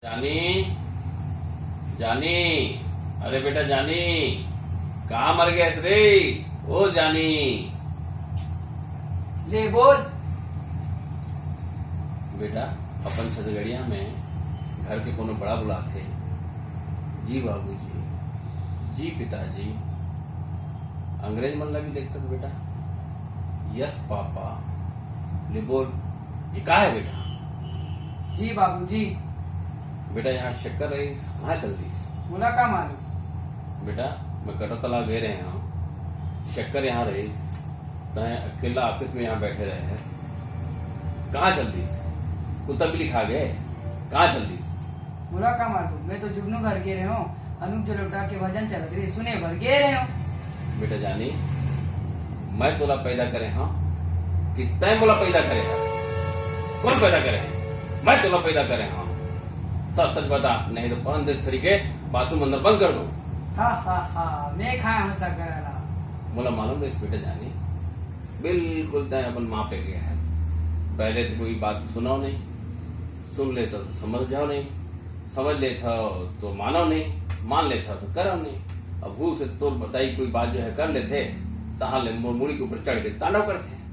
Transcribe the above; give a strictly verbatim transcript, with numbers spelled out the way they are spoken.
जानी, जानी, अरे बेटा जानी, कहाँ मर गए रे? ओ जानी। ले बोल। बेटा, अपन छत्तीसगढ़िया में घर के कोनो बड़ा बुलाथे, "जी बाबूजी, जी पिताजी।" अंग्रेज मन ला भी देखथस बेटा, "यस पापा।" ले बोल, ये का है बेटा? जी बाबूजी। बेटा, यहाँ शक्कर रहीस, कहाँ चल दीस? मोला का मालूम? बेटा, मैं कटोतला गए रहे हूँ, शक्कर यहाँ रहीस, तय अकेला ऑफिस में यहाँ बैठे रहे हैं, कहाँ चल दीस? कुत्ता बिल्ली खा गए, कहाँ चल दीस? मोला का मालूम, मैं तो जुगनू घर गे रहे हूँ, अनुप जलोटा के भजन चलत रहे, सुने बर गे रहे हूँ। बेटा जानी, मैं तोला पैदा करे हूँ कि तय मोला पैदा करे है? कौन पैदा करे है? मैं तोला पैदा करे हूँ। सच सच बता, नहीं तो पान दे सरीके बाथरूम अंदर बंद कर दूँ। हा हा हा, मैं खाए हूँ शक्कर वाला। मोला मालूम रहीस बेटा जानी, बिल्कुल तय अपन माँ पे गया है। पहले तो कोई बात सुनाओ नहीं, सुन ले तो समझ जाओ नहीं, समझ लेथव तो मानव नहीं, मान लेथव तो करव नहीं। अब भूल से तोर बताई कोई बात जो है कर लेथे, तहाँ ले मोर मुड़ी के ऊपर चढ़ के तांडव करथे।